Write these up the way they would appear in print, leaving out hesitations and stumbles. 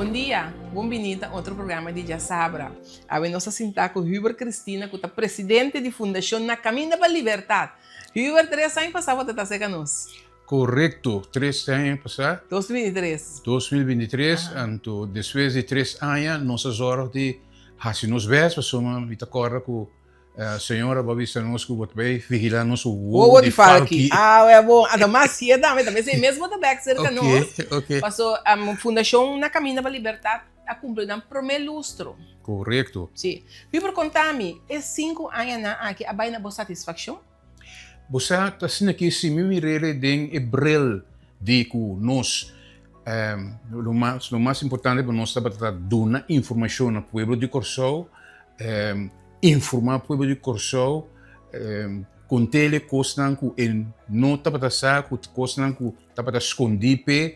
Bon dia, bon bini ta otro programa di Djasabra. Awe nos a sinta ku Hubert Cristina ku ta presidente di Fundashon Na Kaminda pa Libertat. Hubert, tres aña pasá bo ta ta serka nos. Korekto, tres aña pasá. 2023. 2023, anto despues di tres aña nos a zòrg di hasi nos bèst pasobra mi ta kòrda ku Señora bo a bisa nos ku bo ta bai vigilá nos wowo di falki. Ah, wè bon. Anto mas sié tambe, ta mester mes bo ta bèk serka nos. Paso Fundashon Na Kaminda pa Libertat a kumpli nan promé lustro. Korekto. Sí. Mi por konta mi, e sinku añanan aki a bai na bo satisfakshon? Bo sa ta asina ki si mi mir'é den e bril di ku nos lo mas lo mas importante pa nos tabata ta duna informashon na pueblo di Kòrsou. Informá pueblo di Kòrsou, kont'el e kosnan ku e no tabata sa, ku kosnan ku tabata skondí p'e.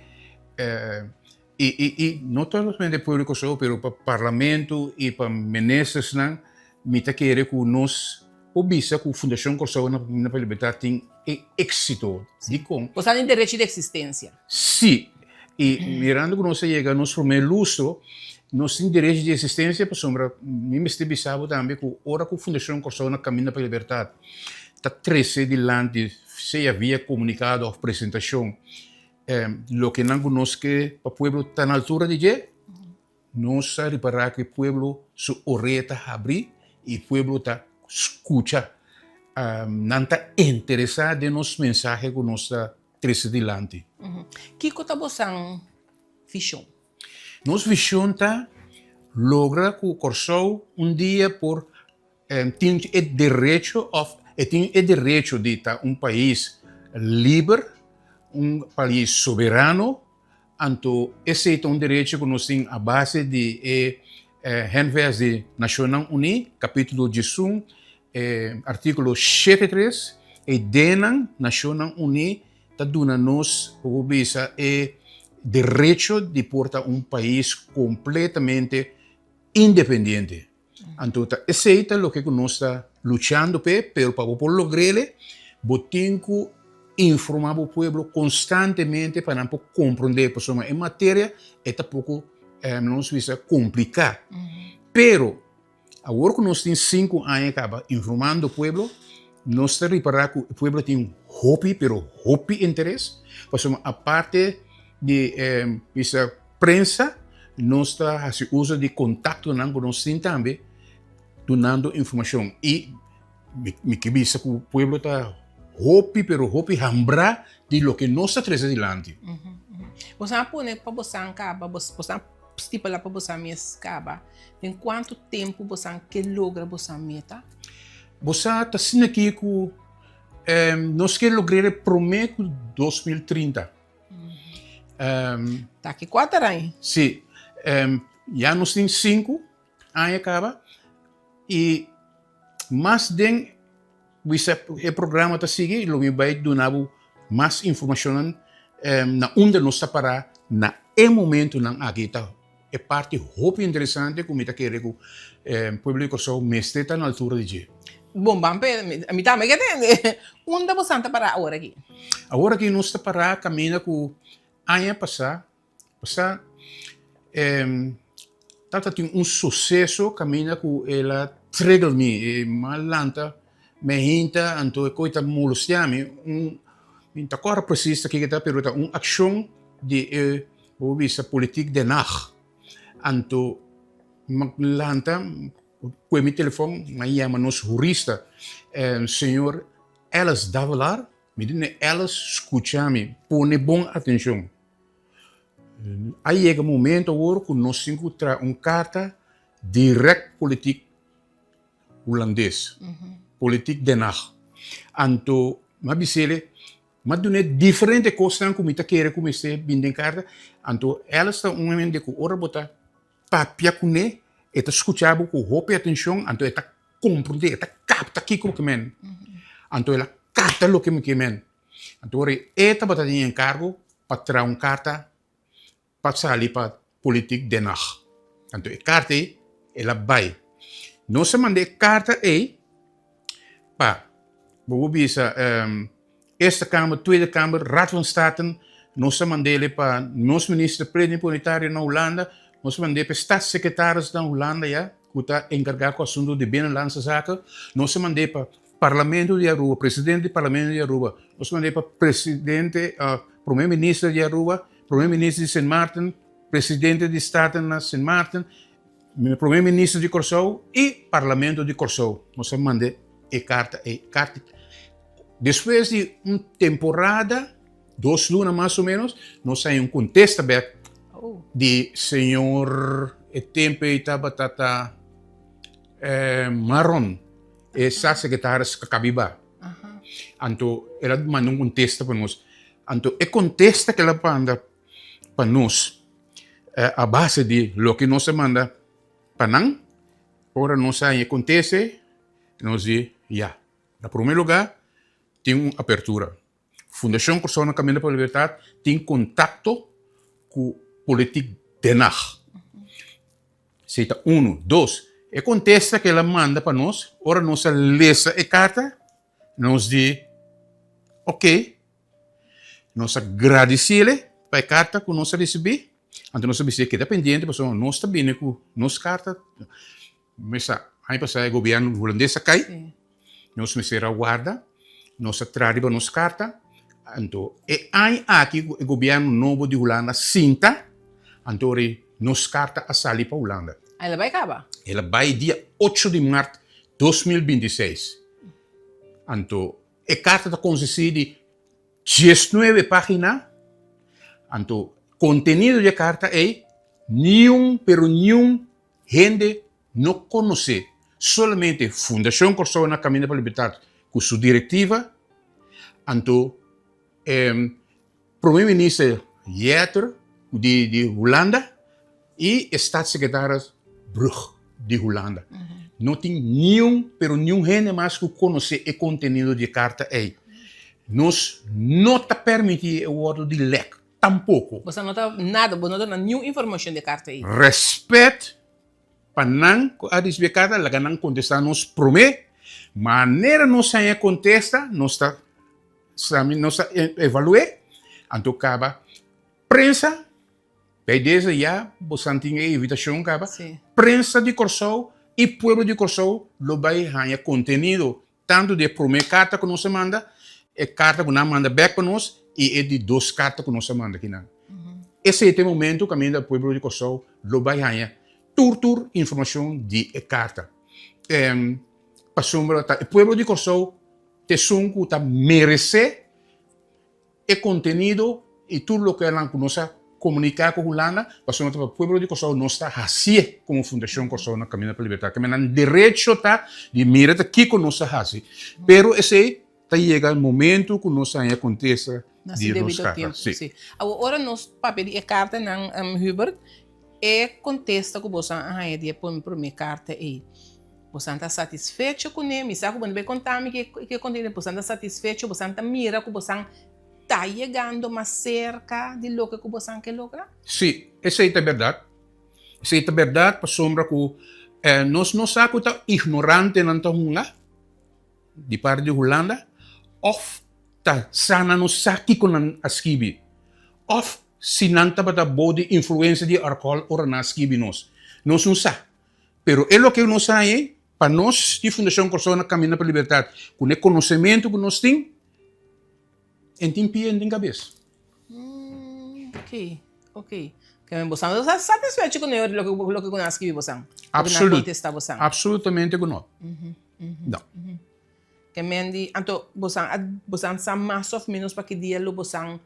I i i no solamente pueblo di Kòrsou, pero pa parlamento i pa ministersnan, mi ta kere ku nos por bisa ku Fundashon Kòrsou na pa Libertat tin e éksito. Dikon? Bo sa tin derecho di eksistensia. Sí. I mirando ku nos a yega nos promé lustro, nos tin derecho di eksistensia pasobra mi mester bisa bo tambe ku ora ku Fundashon Kòrsou na Kaminda pa Libertat ta trese dilanti sea via komunikado òf presentashon lokenan ku nos ke pa pueblo ta na altura di dje, Nos a ripará ku e pueblo su orea ta habrí i e pueblo ta skucha. Nan ta interesá den nos mensahe ku nos ta trese dilanti. Kiko ta bosan vishon? Nos vishon ta logra ku Kòrsou un dia por tin e derecho òf e tin e derecho di ta un pais liber, un pais soberano. Anto esei ta un derecho ku nos tin a base di e Handvest di Nashonnan Uní, kapítulo 11, artíkulo 73, e denan Nashonnan Uní ta duna nos, por bisa, e derecho di por ta un pais kompletamente independiente. Anto ta esei ta loke ku nos ta luchando p'e, pero pa bo por logr'e, bo tin ku informá bo pueblo konstantemente pa nan por komprondé, pasobra e materia e ta poko, nos bisa, kompliká. Pero awor ku nos tin sinku aña kaba informando pueblo, nos ta ripará ku e pueblo tin hopi, pero hopi interes, pasobra aparte di bisa prensa, nos ta hasi uso di kontaktonan ku nos tin tambe dunando informashon. I mi ke bisa ku pueblo ta hopi pero hopi hambrá di loke nos ta trese dilanti. Boso a pone pa bosan kaba, boso a stipulá pa bosan mes kaba, den kuantu tempu bosan ke logra bosan meta? Bo sa ta asina aki ku nos ke logr'é promé ku 2030. Ta ki kuater aña? Sí. Ya nos tin sinku aña kaba i mas den bisa e programa ta sigui lo mi bai duna bo mas informashonnan na unda nos ta pará na e momentunan aki. Ta e parti hopi interesante ku mi ta kere ku pueblo di Kòrsou mester ta na altura di dje. Bon, ban pe, mi tambe ke tende. Unda bosan ta pará awor aki? Awor aki nos ta pará kaminda ku aña pasá, pasá tabata tin un suseso kaminda ku el a trigger mi, e m'a lanta me hinta anto e koe ta molestia mi, un, mi no ta kòrda presis ta kiko ta pero ta un akshon di e Bo bisa politiek Den Haag. Anto mi lanta kue mi telefon, mi a yama nos hurista, señor Ellis Davelaar. Mi di n'e, Ellis, skucha mi, pone bon atenshon. A yega momento awor ku nos tin ku traha un karta dirèkt politiek hulandes, politiek Den Haag. Anto mi a bis'el, Mi a dun'é diferente kosnan ku mi ta kere ku mester bin den karta. Anto Alice ta un hende ku ora bo ta papia kuné, e ta skucha bo ku hopi atenshon, anto e ta komprondé, e ta kapta kiko bo ke men. Anto el a kapta loke mi ke men. Anto ora e tabata den enkargo pa traha un karta pa sali pa politiek Den Haag. Anto e karta ei el a bai. Nos a manda e karta ei pa, bo por bisa, Eerste Kamer, Tweede Kamer, Raad van Staten. Nos a mand'el pa nos minister pleniponitario na Hulanda. Nos a mand'é pa e staatssecretaris na Hulanda ya, ku ta enkargá ku asuntu di binnenlandse zaken. Nos a mand'é pa Parlamento di Aruba, presidente di Parlamento di Aruba. Nos a mand'é pa presidente, prome minister di Aruba, prome minister di Sint Maarten, presidente di Staten na Sint Maarten, prome minister di Kòrsou i Parlamento di Kòrsou. Nos a mand'é e karta ei. Karta despues di un temporada. Dos luna mas o menos, nos haña un kontesta bèk di señor e tempu ei tabata ta Marron, e staatssecretaris Kabiba. Anto el a manda un kontesta pa nos. Anto e kontesta ku el a manda pa nos a base di loke nos a manda pa nan, ora nos haña e kontesta ei, nos di ya, na prome lugá tin un apertura. Fundashon Kòrsou na Kaminda pa Libertat tin kontakto ku politik Den Haag. Esei ta unu. Dos, e kontesta ku el a manda pa nos, ora nos a lesa e karta, nos di oke, nos a gradisiel pa e karta ku nos a risibí, anto nos a bis'é keda pendiente pasobra nos ta bini ku nos karta. Mesa aña pasá e gobièrnu hulandes a kai, nos mester a warda, nos a traha riba nos karta, anto e aña aki ku e gobièrnu nobo di Hulanda sinta, anto ori nos karta a sali pa Hulanda. El a bai kaba? El a bai dia ocho di mart 2026. Anto e karta ta konsistí di 19 página, anto kontenido di e karta ei niun pero niun Hende no konosé solamente Fundashon Kòrsou na Kaminda pa Libertat ku su direktiva, anto e Prome Minister Jeter di di Hulanda i e Staatssecretaris Brug di Hulanda. No tin niun pero niun hende mas ku konosé e kontenido di e karta ei. Nos no ta permití e wòrdu di lèk. Tampoko. Boso no ta nada, bo no duna niun informashon di e karta ei. Rèspèt pa nan ku a risibí e karta, laga nan kontestá nos promé. Manera nos haña e kontesta, nos ta sami, nos ta evalu'é, anto kaba prensa, bei desde ya bosan tin e invitashon kaba, prensa di Kòrsou i pueblo di Kòrsou lo bai haña kontenido Tantu di e promé karta ku nos a manda, e karta ku nan a manda bèk pa nos i e di dos karta ku nos a manda kinan. Esei ta e momentu kaminda pueblo di Kòrsou lo bai haña tur tur informashon di e karta. Pasobra ta e pueblo di Kòrsou ta esun ku ta meresé E kontenido i tur lokenan ku nos a komuniká ku Hulanda, pasobra ta pa pueblo di Kòrsou nos ta hasié komo Fundashon Kòrsou na Kaminda pa Libertat. Keme nan derecho ta di mira ta kiko nos ta hasi. Pero esei ta yega momentu ku nos haña kontesta di nos karta. Sí. Awor ora nos papia di e kartanan, Hubert, e kontesta ku boso a haña di e promé karta ei, Bosan ta satisfecho kuné? Mi sa ku bo no bai konta mi ke kontenido. Bosan ta satisfecho? Bosan ta mira ku bosan ta yegando mas serka di loke ku bosan ke logra? Sí, esei ta bèrdat. Esei ta bèrdat pasobra ku nos no sa ku ta ignorantenan ta hunga di parti di Hulanda òf ta sa nan no sa kiko nan a skibi òf si nan tabata bou di influensia di alkohòl ora nan a skibi nos. Nos no sa. Pero e loke nos haña pa nos di Fundashon Kòrsou na Kaminda pa Libertat, ku e konosementu ku nos tin, en tin pia en tin kabes. Ok, ok. Ke men bosan no ta satisfecho ku ne loke loke ku nan a skibi bosan? Loke nan a kontesta bosan? Absolutamente ku no. No. Ke men di, anto bosan a bosan sa mas òf ménos pa ki dia lo bosan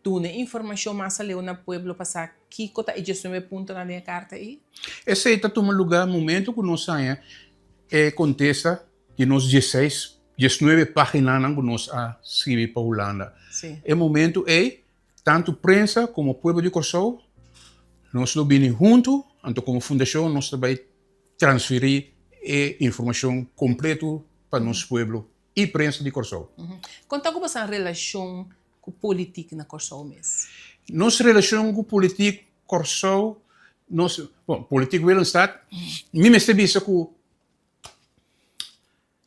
Duna e informashon mas aleu na pueblo pa sa kiko ta e diesnuebe puntonan den e karta ei. Esei ta tuma lugá momento ku nos haña e kontesta di nos dieseis, diesnuebe páginanan ku nos a skribi pa Hulanda. E momento ei, tantu prensa komo pueblo di Kòrsou, nos lo bini huntu, anto komo fundashon nos ta bai transferí e informashon kompletu pa nos pueblo i prensa di Kòrsou. Kon ta ku boso relashon ku politik na Kòrsou mes? Nos relashon ku politik Kòrsou, nos, bon, politik Willemstad, mi mester bisa ku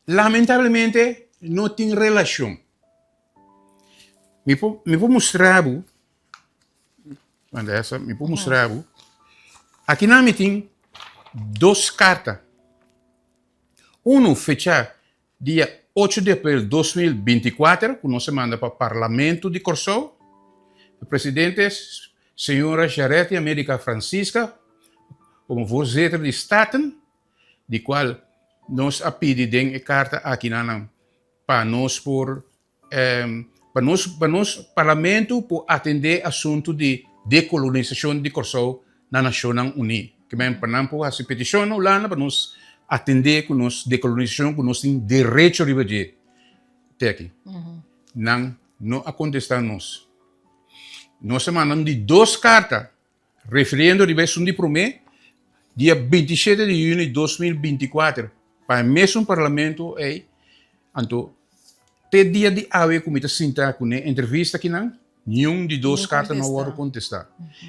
lamentablemente no tin relashon. Mi por, mi por mustra bo, manda esa, mi por mustra bo. Akinan mi tin dos karta. Unu fechá dia ocho di aprel 2024 ku nos a manda pa Parlamento di Kòrsou, e presidente señora Charetti America Francisca komo voorzitter di Staten, di kual nos a pidi den e karta akinanan pa nos por Pa nos pa nos Parlamento por atendé asuntu di dekolonisashon di Kòrsou na Nashonnan Uní. Ke men pa nan por hasi petishon na Hulanda pa nos atendé ku nos dekolonisashon ku nos tin derecho riba dje. Te aki. Nan no a kontestá nos. Nos a manda un di dos karta Refiriendo riba esun di promé, dia 27 di yüni 2024, pa e mesun parlamento ei, anto te dia di awe ku mi ta sinta ku n'e entrevista akinan, niun di dos karta no a wòrdu kontestá.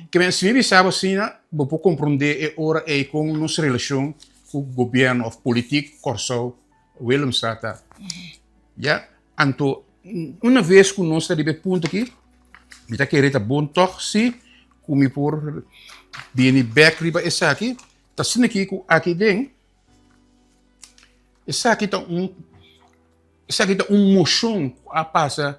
Ke men, si mi bisa bo asina, bo por komprondé e ora ei kon nos relashon ku gobièrnu òf politik Kòrsou Willemstad ta. Ya, anto una ves ku nos ta riba e punto aki, mi ta kere ta bon tòg si ku mi por bini bek riba esaki, ta asina aki ku aki den, esaki ta un, esaki ta un moshon ku a pasa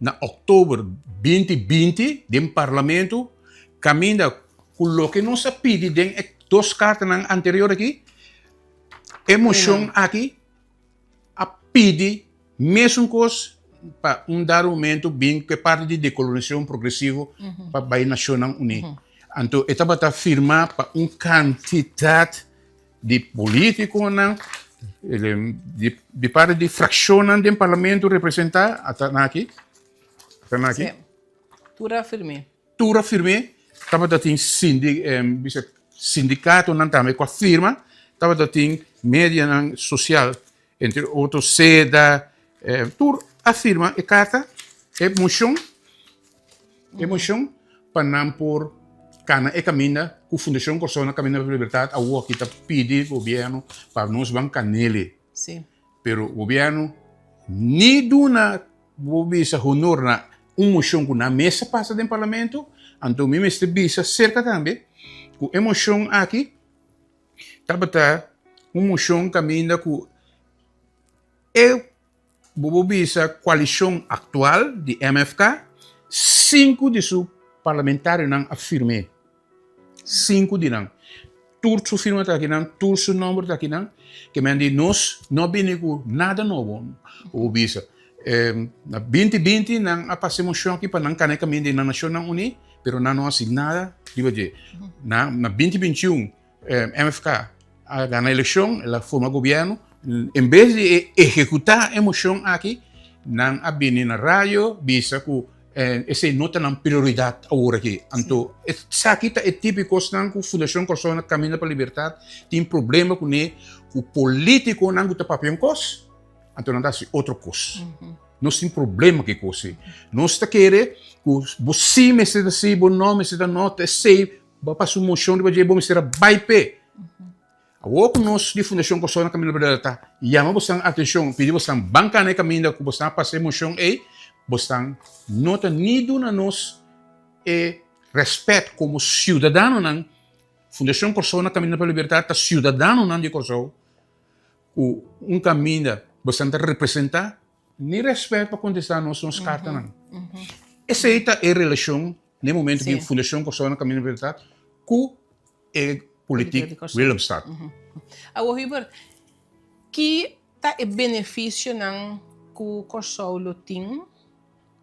na òktober 2020 den parlamento, kaminda ku loke nos a pidi den e dos kartanan anterior aki, e moshon aki a pidi mesun kos pa un dado momento bin ku e parti di dekolonisashon progresivo pa bai Nashonnan Uní. Anto e tabata firmá pa un kantidat di polítikonan, di parti di frakshonnan den parlamento representá, ata nan aki, ata nan aki. Tur a firm'é. Tur a firm'é, tabata tin bisa sindikatonan tambe ku a firma, tabata tin medianan sosial, entre otro seda, tur a firma e karta, e moshon, e moshon pa nan por kana e kaminda ku Fundashon Kòrsou na Kaminda pa Libertat awor aki ta pidi gobièrnu pa nos ban kan'el. Pero gobièrnu ni duna Bo bisa honor na un moshon ku nan mes a pasa den parlamento, anto mi mester bisa serka tambe ku e moshon aki tabata un moshon kaminda ku e bo por bisa koalishon aktual di MFK, sinku di su parlamentarionan a firm'é. Sinku di nan. Tur su firma ta akinan, tur su nomber ta akinan. Ke men di nos no a bini ku nada nobo. Bo bisa. Na 2020 nan a pasa e moshon aki pa nan kana e kaminda di nan Nashonnan Uní, pero nan no a hasi nada riba dje. Na 2021 MFK a gana elekshon, el a forma gobièrnu. En bes di e ehekutá e moshon aki, nan a bini na radio bisa ku esei no ta nan prioridat awor aki. Anto esaki ta e tipo di kosnan ku Fundashon Kòrsou na Kaminda pa Libertat tin problema kuné, ku polítikonan ku ta papia un kos, anto nan ta hasi otro kos. Nos tin problema ku e kos ei. Nos ta kere ku bo sí mester ta sí, bo no mester ta no, ta esei. Bo a pasa un moshon riba dje, bo mester a bai p'e. Awor ku nos di Fundashon Kòrsou na Kaminda Berdadero ta yama bosnan atenshon, pidi bosnan ban kana e kaminda ku bosnan a pasa e moshon ei, bosnan no ta ni duna nos e rèspèt komo siudadanonan. Fundashon Kòrsou na Kaminda pa Libertat ta siudadanonan di Kòrsou ku un kaminda bosnan ta representá, ni rèspèt pa kontestá nos nos kartanan. Esei ta e relashon Na e momento di Fundashon Kòrsou na Kaminda Libertat ku e politik Willemstad. Awor Hubert, ki ta e benefisionan ku Kòrsou lo tin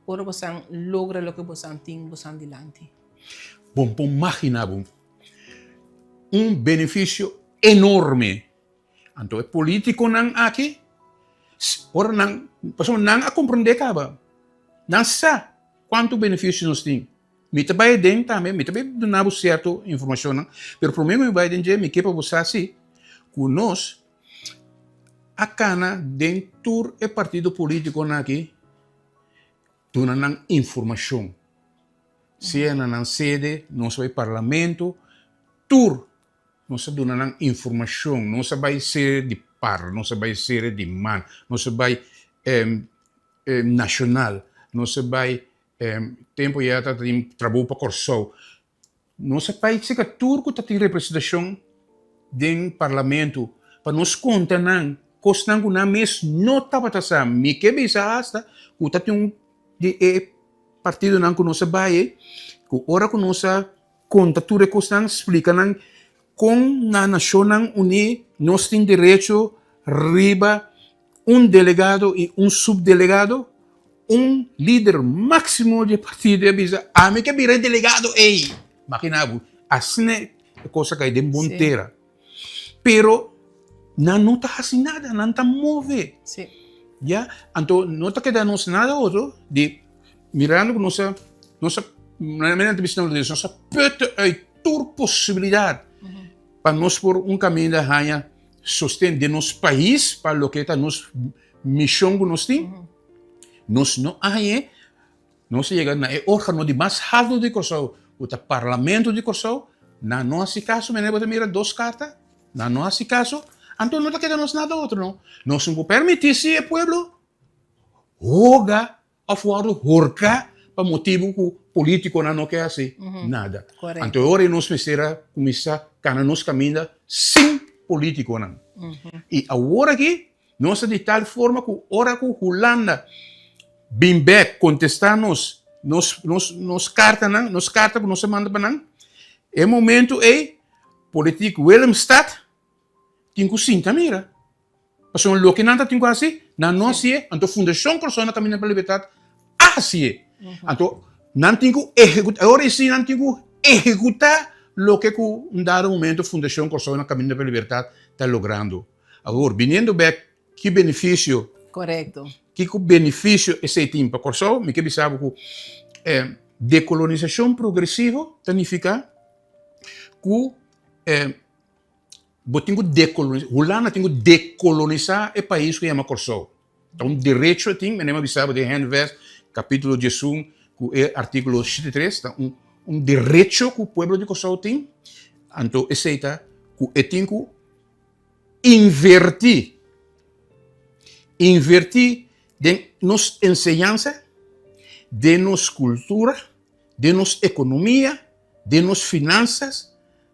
ora bosan logra loke bosan tin bosan dilanti? Bon por magina bo un benefisio enorme. Anto e politikonan aki, ora nan, pasobra nan a komprondé kaba, nan sa Kuantu benefisio nos tin? Mi ta bai aden tambe, mi ta bai duna bo sierto informashonnan, pero promé ku mi bai den dje, mi ke pa bo sa si ku nos a kana den tur e partido politikonan aki duna nan informashon. Sea na nan sede, nos a bai parlamento, tur nos a duna nan informashon, nos a bai sede di par, nos a bai sede di man, nos a bai Nacional. Nos a bay tempo ya ta tin trabou pa Corsou. Nos a bai seka tur ku ta tin representashon den parlamento pa nos konta nan kosnan ku nan mes no tabata sa. Mi ke bisa asta ku ta tin un di e partidonan ku nos a bai ei, ku ora ku nos a konta tur e kosnan, splika nan kon na Nashonnan Uní nos tin derecho riba un delegado i un supdelegado, un lider máksimo di e partido a bisa, Ami ke bira e delegado ei! Makina bo, asina e kos a kai den bon tera. Pero nan no ta hasi nada, nan ta move. Ya, anto no ta keda nos nada otro di mirando ku nos a, nos a, nos a putte uit tur posibilidat pa nos por un kaminda haña sosten den nos pais pa loke ta nos mishon ku nos tin, nos no a hañ'é, nos a yega na e organo di mas haltu di Kòrsou ku ta Parlamento di Kòrsou, nan no hasi kaso, mene bo ta mira dos karta, nan no hasi kaso, anto no ta keda nos nada otro no, nos no por permití si e pueblo hoga Of wòrdu horká pa motibu ku polítikonan no ke hasi nada. Anto e ora ei nos mester a kuminsá kana nos kaminda sin polítikonan. I awor aki nos ta di tal forma ku ora ku Hulanda bin bèk kontestá nos nos nos nos kartanan, nos karta ku nos a manda pa nan, e momentu ei politik Willemstad tin ku sinta mira. Pasobra loke nan ta tin ku hasi, nan no hasié, anto Fundashon Kòrsou na Kaminda pa Libertat a hasié. Anto nan tin ku ehekutá, e ora ei si nan tin ku ehekutá loke ku un dado momento Fundashon Kòrsou na Kaminda pa Libertat ta logrando. Awor, biniendo bèk, ki benefisio, kiko benefisio esei tin pa Kòrsou? Mi ke bisa bo ku dekolonisashon progresivo ta nifiká ku Bo tin ku dekolonisá, Hulanda tin ku dekolonisá e pais ku yama Kòrsou. Ta un derecho e tin, mi a bisa bo den Handvest kapítulo diesun ku e artíkulo 73, ta un un derecho ku pueblo di Kòrsou tin, anto esei ta ku e tin ku invertí, invertí den nos enseñansa, den nos kultura, den nos ekonomia, den nos finansas,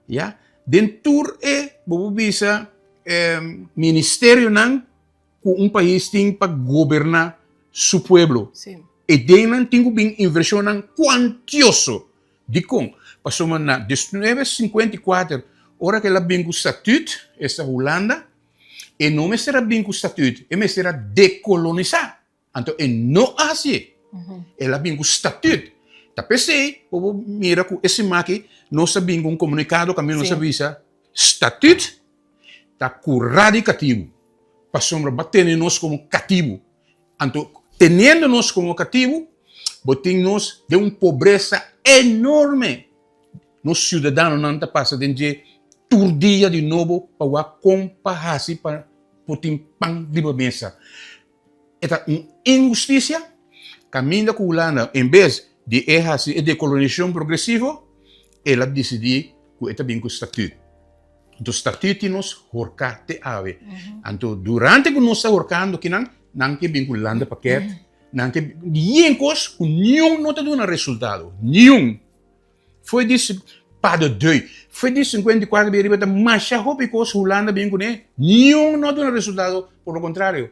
Ya, den tur e, bo por bisa, ministerionan ku un pais tin pa goberná su pueblo. E den nan tin ku bin invershonnan kuantioso. Dikon? Pasobra na diesnuebe sinkuenta i kuater, ora ku el a bin ku statüt, esta Hulanda, e no mester a bin ku statüt, e mester a dekolonisá. Anto e no a hasié. El a bin ku statüt. Ta p'esei bo por mira ku e siman aki nos a bin ku un komunikado kaminda nos a bisa statüt ta kurá di katibu. Pasobra bo a tene nos komo katibu. Anto teniendo nos komo katibu bo tin nos den un pobresa enorme. Nos siudadanonan ta pasa den dje tur dia di nobo pa wak kon pa hasi pa por tin pan riba mesa. E ta un inhustisia kaminda ku Hulanda en bes di e hasi e dekolonisashon progresivo el a disidí ku e ta bin ku statüt. Anto statüt tin nos horká te awe. Anto durante ku nos ta horkando kinan nan ke bin ku landepakket, nan ke yen kos ku niun no ta duna resultado, niun. Fo'i di pa de dui, fo'i di 54 bin ariba ta masha hopi kos Hulanda bin kuné, niun no duna resultado, por lo kontrario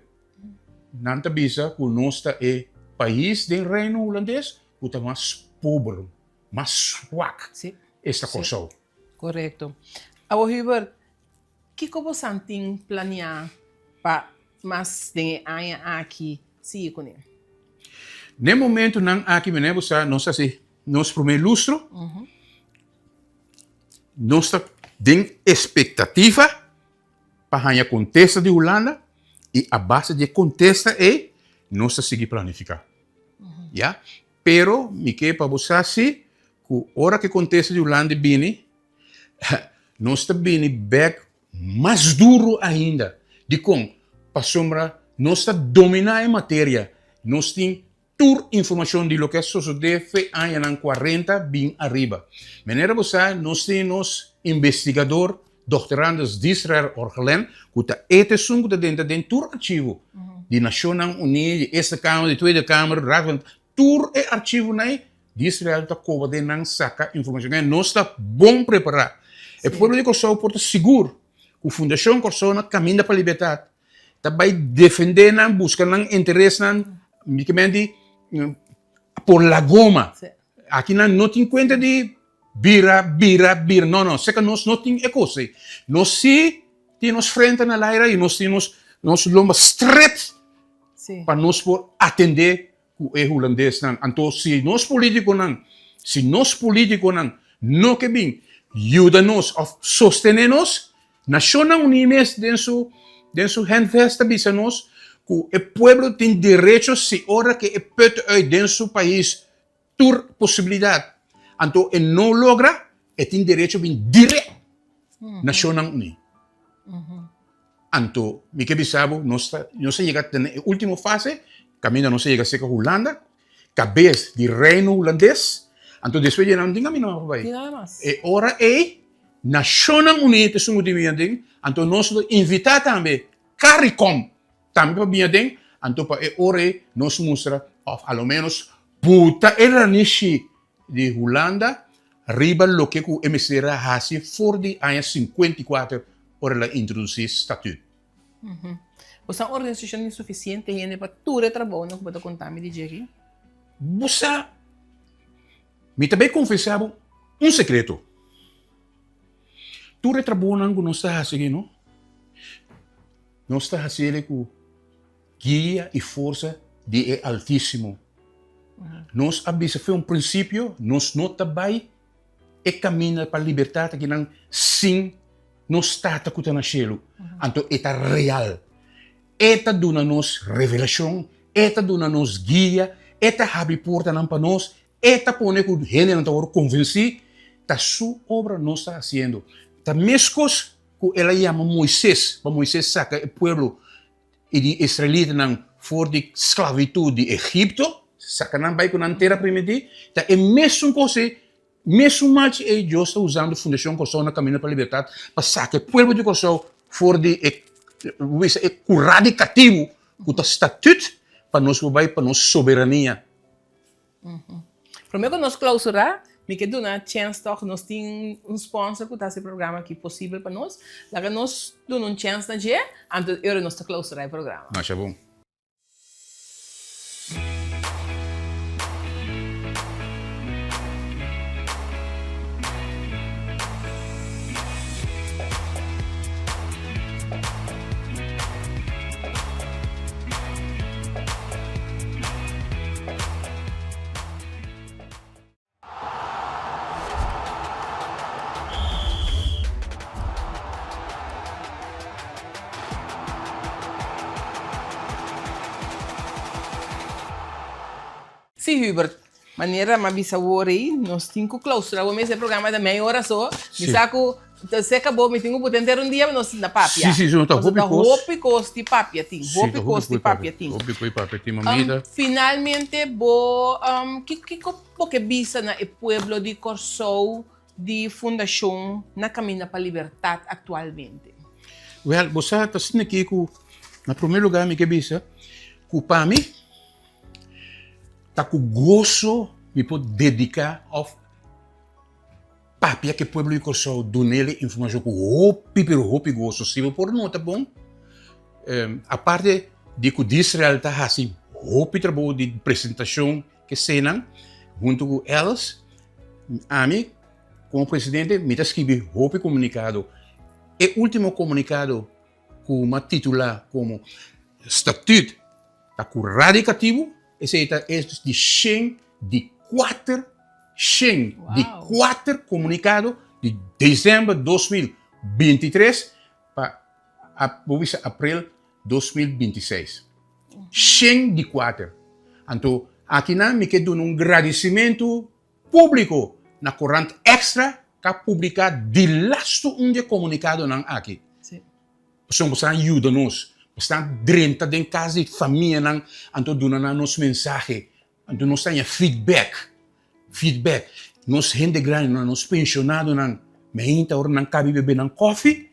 nan ta bisa ku nos ta e pais den Reino Hulandes ku ta mas pober, mas swak, esta Kòrsou. Korekto. Awor Hubert, kiko bosan tin planeá pa mas den e aña aki sigui kuné? Den momentunan aki mene bo sa nos hasi nos promé lustro, nos ta den espektativa pa haña kontesta di Hulanda i a base di e kontesta ei nos ta sigui planifiká. Ya, pero mi ke pa bo sa si ku ora ku e kontesta di Hulanda bini nos ta bini bèk mas duru ainda. Dikon? Pasobra nos ta dominá e materia, nos tin Tur informacion di loke a sosode fe añanan cuarenta bin ariba. Manera bo sa, nos tin nos investigador Doctorandus Disrael Orgelen cu ta e ta esun cu ta drenta den tur archivo di Nacionnan Uní, di Eerste Kamer, di Tweede Kamer, Raad van tur e archivonan ei. Di Israel ta koba den nan saka informashon. En nos ta bon prepará. E pueblo di Kòrsou por ta sigur ku Fundashon Kòrsou na Kaminda pa Libertat ta bai defendé nan, buska nan interesnan, mi ke men di por la goma. Aki nan no tin kuenta di bira, bira, bira. No, no, seka nos no tin e kos ei. Nos si tin nos frente na laira i nos tin nos nos lomba stret pa nos por atendé ku e hulandesnan. Anto si nos politikonan, si nos politikonan no ke bin yuda nos òf sostené nos, Nashonnan Uní mes den su den su handvest ta bisa nos ku e pueblo tin derecho si ora ke e put uit den su pais tur posibilidat anto e no logra e tin derecho bin direct Nashonnan Uní. Anto mi ke bisa bo nos ta nos a yega ta na e ultimo fase kaminda nos a yega serka Hulanda kabes di Reino Hulandes anto despues di nan no tin kaminda mas pa bai. E ora ei Nashonnan Uní ta esun ku tin bini aden anto nos lo invitá tambe Caricom tambe pa bini aden anto pa e ora ei nos mustra òf a lo ménos buta e ranishi di Hulanda riba loke ku e mester a hasi for di aña 54 ora el a introdusí Statuut. Bo sa un organisashon tin sufisiente hende pa tur e trabounan ku bo ta konta mi di dje aki? Bo sa, mi ta bai konfesá bo un sekreto. Tur e trabounan ku nos ta hasi aki no, nos ta hasi el ku Guia i forsa di e Altísimo. Nos a bisa fe un prinsipio, nos no ta bai e kaminda pa libertat akinan sin nos Tata ku ta na shelu. Anto e ta real. E ta duna nos revelashon, e ta duna nos guia, e ta habri portanan pa nos, e ta pone ku hendenan ta wòrdu konvensí. Ta su obra nos ta hasiendo. Ta meskos ku el a yama Moises pa Moises saka e pueblo i di israelitanan for di sklavitut di Egipto, saka nan bai ku nan tera primintí, ta e mesun kos ei, mesun malchi ei Dios ta usando Fundashon Kòrsou na Kaminda pa Libertat pa saka e pueblo di Kòrsou for di e, bo bisa, e kurá di katibu ku ta statut pa nos por bai pa nos soberania. Promé ku nos klausurá, mi ke duna chèns tòg, nos tin un sponsor ku ta hasi e programa aki posibel pa nos. Laga nos duna un chèns na dje, anto e ora nos ta klausurá e programa. Masha bon. Sí, Hubert, manera m'a bisa awor ei, nos tin ku clausura bo mes e programa ta mei ora so. Mi sa ku ta seca bo, mi tin ku put henter un dia pa nos sinta papia. Sí, sí, no ta hopi kos. Hopi kos di papia tin, hopi kos di papia tin. Hopi kos di papia tin, mamita. Finalmente bo, kiko bo ke bisa na e pueblo di Kòrsou di Fundashon Na Kaminda pa Libertat aktualmente? Wèl, bo sa ta asina aki ku na promé lugá mi ke bisa ku pa mi ta ku goso mi por dediká òf papia ku e pueblo di Kòrsou dun'el e informashon ku hopi pero hopi goso. Si bo por nota bon, aparte di ku Disrael ta hasi hopi trabou di presentashon ku esenan huntu ku Els, ami komo presidente mi ta skibi hopi komunikado. E último komunikado ku mi a titulá komo Statüt ta ku radikativo, esei ta e di shen di kuater, shen di kuater komunikado di desèmber 2023 pa bo bisa aprel 2026. Shen di kuater. Anto akinan mi ke duna un gradisimentu públiko na korant Extra ku a publiká di lastu un di e komunikadonan aki. Pasobra bo sa yuda nos, bo sa drenta den kas di famianan anto duna nan nos mensahe, anto nos ta haña feedback, feedback. Nos hende grandinan, nos penshonadonan, meinta ora nan kabi bebe nan kòfi,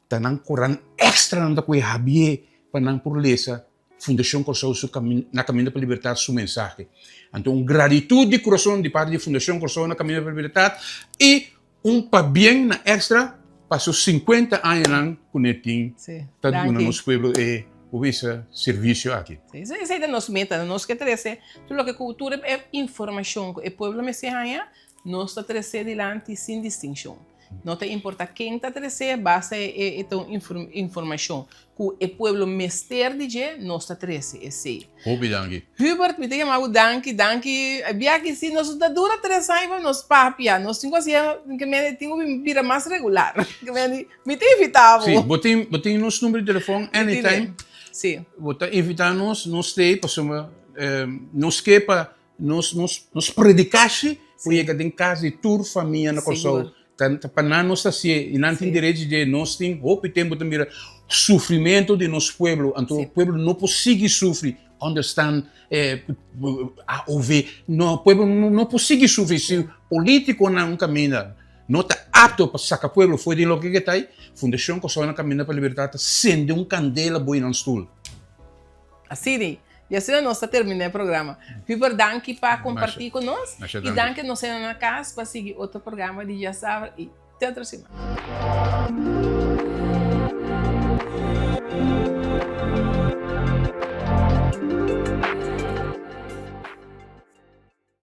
ta nan koran Extra nan ta kohe habié pa nan por lesa. Fundashon Kòrsou su na Kaminda pa Libertat su mensahe. Anto un gratitut di kurason di parti di Fundashon Kòrsou na Kaminda pa Libertat i un pabien na extra pa su sinkuenta añanan ku ne tin ta duna nos pueblo e por bisa servisio aki. Sí, esei ta nos meta, nos ke trese tur loke ku tur e informashon ku e pueblo mester haña, nos ta trese dilanti sin distinshon. No ta importa ken ta trese, basta e ta un informashon ku e pueblo mester di dje, nos ta trese esei. Hopi danki. Hubert, mi ta yama bo danki, danki. E bia aki si nos ta dura tres aña pa nos papia. Nos tin ku hasi ke mende tin ku bira mas regular. Ke mende mi ta invita bo. Si, bo tin bo tin nos number di telefon anytime. Si. Bo ta invita nos, nos ta ei pasobra nos ke pa Nos nos nos predikashi por yega den kas di tur famia na Kòrsou. Ta ta pa nan nos ta hasié i nan tin derecho dje. Nos tin hopi tempu ta mira sufrimentu di nos pueblo, anto pueblo no por sigui sufri. Understand AOV, no pueblo no por sigui sufri si politikonan un kaminda no ta apto pa saka pueblo for di loke ke ta ei. Fundashon Kòrsou na Kaminda pa Libertat ta sende un kandela boi nan stul. Asina, y asina nos ta termina e programa. Hubert, danki pa comparti cu nos. Y danki nos hende na cas pa sigui otro programa di Djasabra y te otro siman.